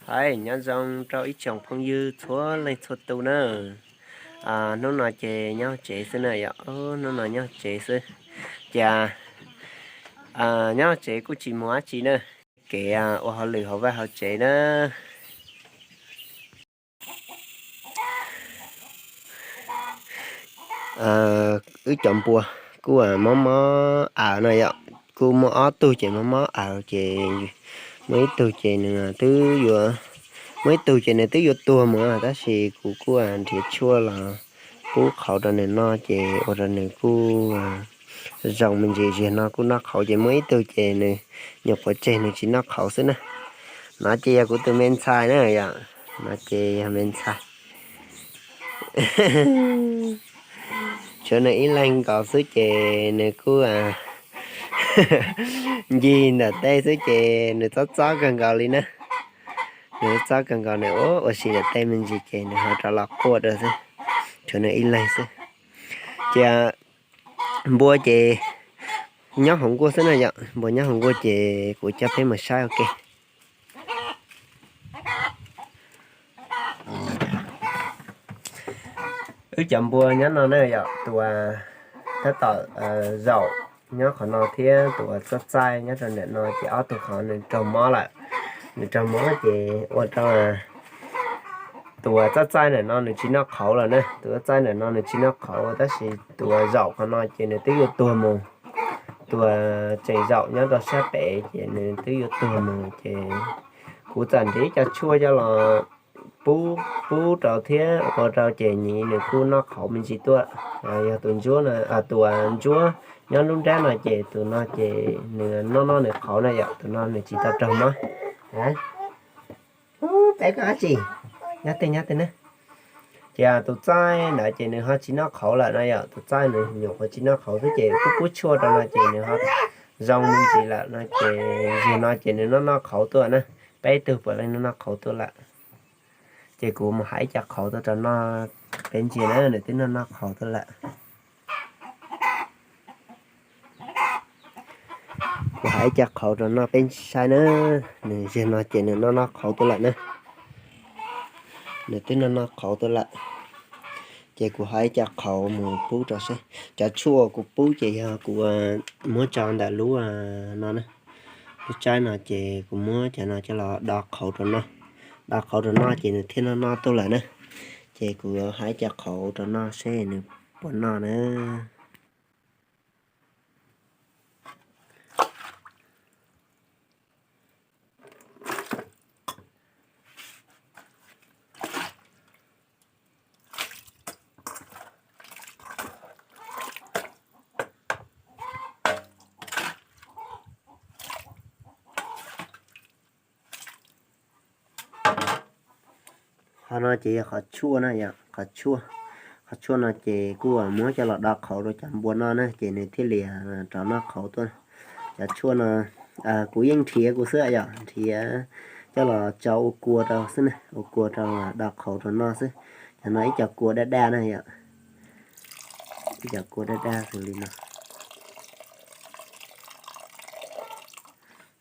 Hais nyob zoo rau ib tsoom phooj ywg txhua leej txhua tus na. Hnub no ces nyob tsev xwb na yom, hnub no nyob tsev xwb. Ces nyob tsev kuj tsis mus dab tsi na, kev ua hauj lwm hauv vaj hauv tsev na. Wb cov npua kuj mob mob aws no yom, kuj muaj ob tug ces mob mob aws ces muaj ib tug ces nws twb yuav, muaj ib tug ces nws twb yuav tuag mus tab sis kuv kuj nrhiav tshuaj los pub qhauv rau nws noj ces ua rau nws kuj zoo me ntsis, ziag no kuj noj qhauv ces muaj ib tug ces nws nyuam qhuav tseg nws tsis noj qhauv xwb na. No ces yog kuv tus me ntxhais na yom, no ces yog me ntxhais. Tshuav nws ib leeg nkaus xwb ces nws kuj ncig ntawm tej xwb ces nws txob txob kawg nkaus li na. Nws txob kawg nkaus, nws ua ua si ntawm tej me ntsis ces nws ho rov los quaj rau xwb. Tshuav nws ib leeg xwb. Ces npua ces nyob hauv nkuaj xwb na yom, npua nyob hauv nkuaj ces kuv coj peb mus saib ua ke. Wb cov npua nyob no na yom, tus uas tab tom zaum nyob qhov no thiab tus uas txaj txaij nyob rau ntawm no ces ob tug qhov nws raug mob lawm. Nws raug mob ces ua rau tus uas txaj txaij ntawm no nws tsis noj qhauv lawm na, tus txaj txaij ntawm no nws tsis noj qhauv tab sis tus uas zaum qhov no ces nws twb yuav tuag mus. Tus uas tseem zaum nyob rau sab pem ces nws twb yuav tuag mus ces kuv txawm nrhiav cov tshuaj coj los pub, pub rau thiab ua rau ces nyiv nws kuj noj qhauv me ntsis tuaj. Yog tus ntsuab, tus uas ntsuab nyob lub nrab no ces tus no ces nws noj noj nws qhauv na yom, tus no nws tsis tau raug mob. Peb koj dab tsi? Nyob twg nyob twg na? Ces tus txaij ntawd ces nws ho tsis noj qhauv lawm no yom, tus txaij nws nyuam qhuav tsis noj qhauv xwb ces kuj pub tshuaj rau no ces nws ho zoo me ntsis lawm no ces zaum no ces nws noj noj qhauv tuaj na. Peb tug puav leej noj noj qhauv tuaj lawm. Ces kuv mus hais ib co qhauv tuaj rau noj peb ntsia na, nws twb noj noj qhauv tuaj lawm. Kuv hais ib co qhauv rau noj peb saib na, nws zaum no ces nws noj noj qhauv tuaj lawm na. Nws twb noj noj qhauv tuaj lawm. Ces kuv hais ib co qhauv mus pub rau seb. Cov tshuaj kuv pub ces yog kuv muab tso ntawm lub no na. Lub tsaib no ces kuv muab cov no coj los do qhauv rau noj. Do qhauv rau noj ces nws thiaj noj noj tuaj lawm na. Ces kuv hais ib co qhauv rau noj seb nws puas noj na. Qhov no ces yog qhov tshuaj na yom, qhov tshuaj. Qhov tshuaj no ces kuj muab coj los do qhauv rau cov npua noj na ces nws thiaj li rov noj qhauv tuaj. Cov tshuaj no kuv yeej nrhiav kuv xwb yom, nrhiav coj los tso ua kua rau xwb na, ua kua rau do qhauv rau noj xwb. Cov no ib co kua daj daj na yom, ib co kua daj daj xws li no.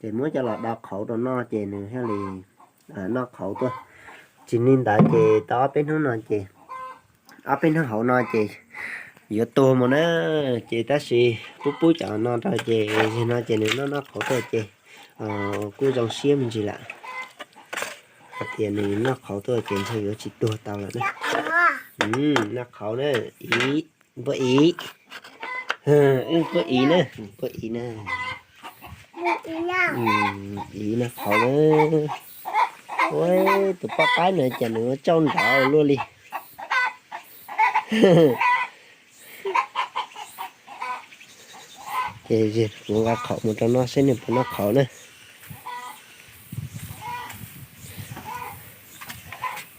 Ces muab coj los do qhauv rau noj ces nws thiaj li noj qhauv tuaj. Tsis li ntawd ces tau ob peb hnub no ces, ob peb hnub hauv no ces yuav tuag mus na. Ces tab sis pub pub cov no rau ces zaum no ces nws noj noj qhauv tuaj ces kuj zoo siab me ntsis lawm. Hais tias nws noj qhauv tuaj ces ntshe yuav tsis tuag tau lawm na. Noj qhauv na, npua iv, npua iv na, npua iv na. Iv noj qhauv na. Ua tus poj qaib no ces nws ua tsauj nrov luaj li. Ces kuv nqa qhauv mus rau noj seb nws puas noj qhauv na.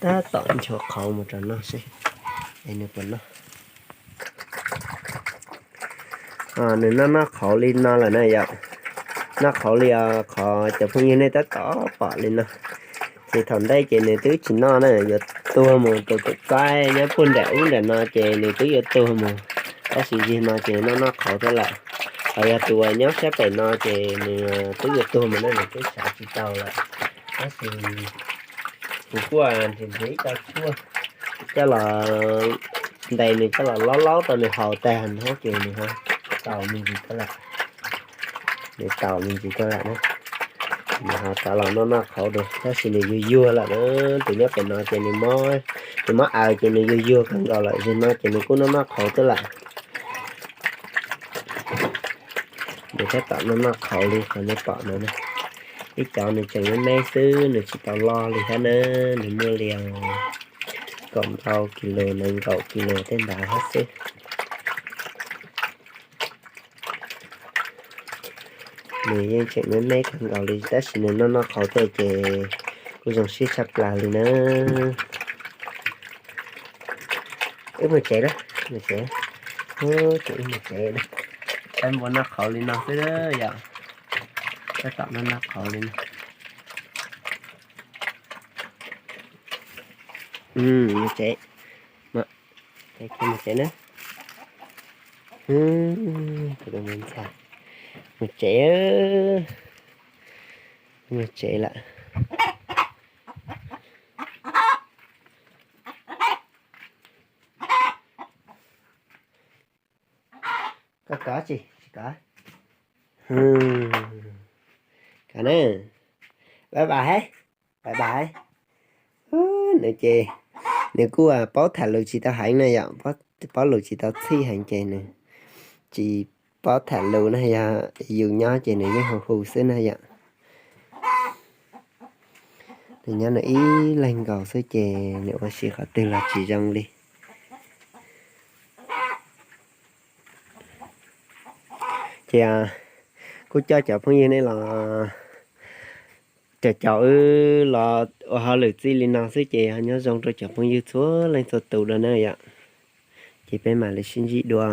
Tab tom nchuav qhauv mus rau noj seb es nws puas noj. Nws noj noj qhauv li no lawm na yom. Noj qhauv li os, qhov cov phooj ywg nej tab tom pom li no. Ces thaum ntej ces nws twb tsis noj na, yuav tuag mus, tus tus txaij nyob puag nram ub nram no ces nws twb yuav tuag mus. Tab sis zaum no ces noj noj qhauv thiab lawm. Ho yog tus uas nyob sab pem no ces nws twb yuav tuag mus na, nws twb sawv tsis tau lawm. Tab sis Kuv kuj nrhiav nrhiav ib co tshuaj coj los ntes nws coj los laub laub rau nws haus tag hnub ces nws ho tau me ntsis koj lawm. Nws tau me ntsis koj lawm na. Nws ho rov los noj noj qhauv dua tab sis nws yuag yuag lawm na. Tus nyob pem no ces nws mob, nws mob aws ces nws yuag yuag kawg nkaus lawm, zaum no ces nws kuj noj noj qhauv xwb lawm. Nws tab tom noj noj qhauv li qhov nej pom no na. Ib cov nws tseem me me xwb, nws tsis tau loj li thiab na, nws muaj li kaum ntau kis lus, nees nkaum kis lus tej ntawd thiab xwb. Nws yeej tseem me me kawg nkaus li tab sis nws noj noj qhauv tej ces kuj zoo siab tshaj plaws li na. Wb mus tsev na, mus tsev, ces wb mus tsev na. Saib npua noj qhauv li no xwb yom, tab tom noj noj qhauv li no. Mus tsev, mus tsev na. Mus tsev, mus tsev lawm. Koj kov tsis, tsis kov. Kov na. Bye bye, bye bye. Nws ces nws kuj paub tham lus tsis tau heev na yom, paub lus tsis tau txhij heev ces nws tsis paub tham lus na, yog yus nyob ces nws yeej hu hu xwb na yom. Nws nyob nws ib leeg nkaus xwb ces nws ua si qhov twg los tsis zoo li. Ces kuj coj cov phooj ywg nej los, cov caum wb los ua hauj lwm txij li no xwb ces ho nyob zoo rau cov phooj ywg txhua leej txhua tus dua na yom. Ces peb mam li sib ntsib dua.